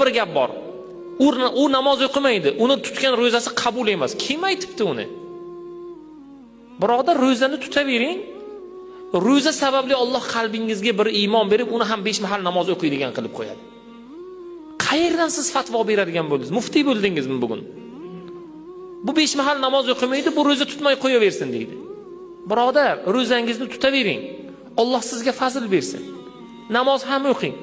Bir gap bor. U namoz o'qimaydi. Uni tutgan ro'zasi qabul emas. Kim aytibdi uni? Birodar, ro'zani tutavering. Ro'za sababli Alloh qalbingizga bir iymon berib, uni ham 5 mahal namoz o'qiydigan qilib qo'yadi. Qayerdan siz fatvo beradigan bo'ldingiz? Muftiy bo'ldingizmi bugun? Bu 5 mahal namoz o'qimaydi, bu ro'za tutmay qo'yaversin deydi. Birodar, ro'zangizni tutavering. Alloh sizga fazl bersin. Namoz ham o'qing,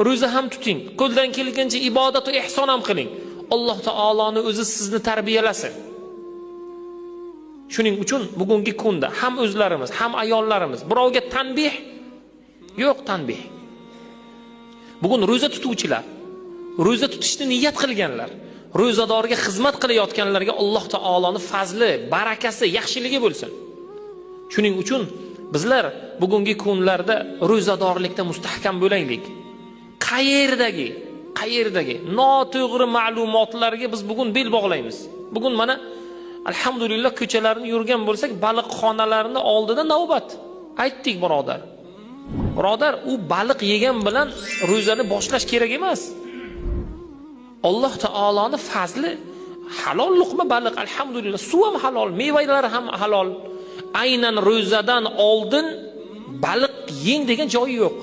ro'za ham tuting, qo'ldan kelgancha ibodat va ihson ham qiling. Alloh taoloni o'zi sizni tarbiyalasin. Shuning uchun bugungi kunda ham o'zlarimiz, ham ayollarimiz birovga tanbih yo'q, tanbih. Bugun ro'za tutuvchilar, ro'za tutishni niyat qilganlar, ro'zadorga xizmat qilayotganlarga Alloh taoloning fazli, barakasi, yaxshiligi bo'lsin. Shuning uchun bizlar bugungi kunlarda ro'zadorlikda mustahkam bo'laylik. Qayerdagi noto'g'ri ma'lumotlarga biz bugun bel bog'laymiz. Bugun mana alhamdulillah ko'chalarni yurgan bo'lsak, baliqxonalarning oldida navbat. Aytdik birodar. Birodar, u baliq yegan bilan ro'zani boshlash kerak emas. Alloh taoloning fazli, halol luqma baliq, alhamdulillah, suv ham halol, mevalar ham halol. Aynan ro'zadan oldin baliq yeng degan joyi yo'q.